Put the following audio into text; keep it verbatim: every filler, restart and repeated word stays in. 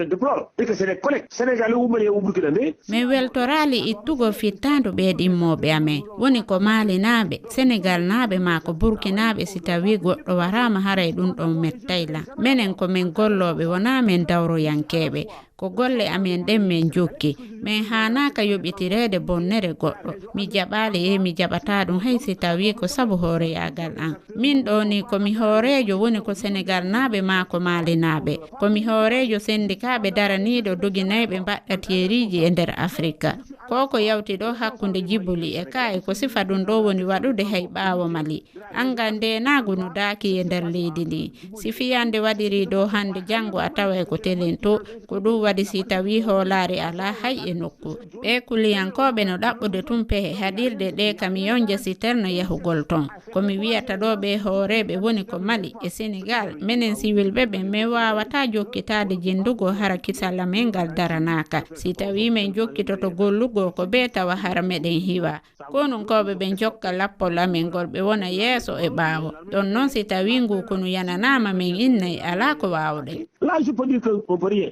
Je déplore que c'est des collègues sénégalais ou maliens ou burkinabés. Min weltoraali ittugo fittaandu ɓee ɗimmooɓe amen. Woni ko Maalinaaɓe, Senegaalnaaɓe maa ko Burkinaaɓe, si tawii goɗɗo waraama, haray ɗum ɗon mettay lan. Menen ko min gollooɓe, wonaa min dawroyankeeɓe. Ko golle amen ɗen min jokki. Min haanaaka yoɓitireede bonnere goɗɗo. Mi jaɓaali e mi jaɓataa ɗum hay si tawii ko sabu hooreyaagal an. Min ɗoo nii ko mi hooreejo, woni ko Senegaalnaaɓe maa ko Maalinaaɓe. Ko mi hooreejo sendikaaɓe daraniiɗo doginayɓe mbaɗɗatiyeeriiji e nder Afirika. Ko ko yawti ɗoo hakkunde Jibuli e Kaay, ko sifa ɗum ɗoo woni waɗude hay ɓaawo Mali. Anngal ndeenaagu no daaki e nder leydi ndin. Si fiyande waɗirii ɗoo hannde, janngo a taway ko telen to. Ko ɗum waɗi si tawii hoolaare alaa hay e nokku. Ɓee kuliyankooɓe no ɗaɓɓude tun pehe haɗirde ɗee kamiyonje siterne yahugol ton. Ko mi wiyata ɗoo, ɓee hooreeɓe woni ko Mali e Senegaal. Menen siwilɓe ɓen, min waawataa jokkitaade jenndugo hara kisal amen ngal daranaaka. Si tawii min jokkitoto gollugol ko bee tawa hara meɗen hiwa. Konunkooɓe ɓen jokka lappol amen ngol, ɓe wona yeeso e ɓaawo. Ɗon non si tawii nguu konu yananaama, min innay alaa ko waawɗen. Là, je peux dire que on peut rien.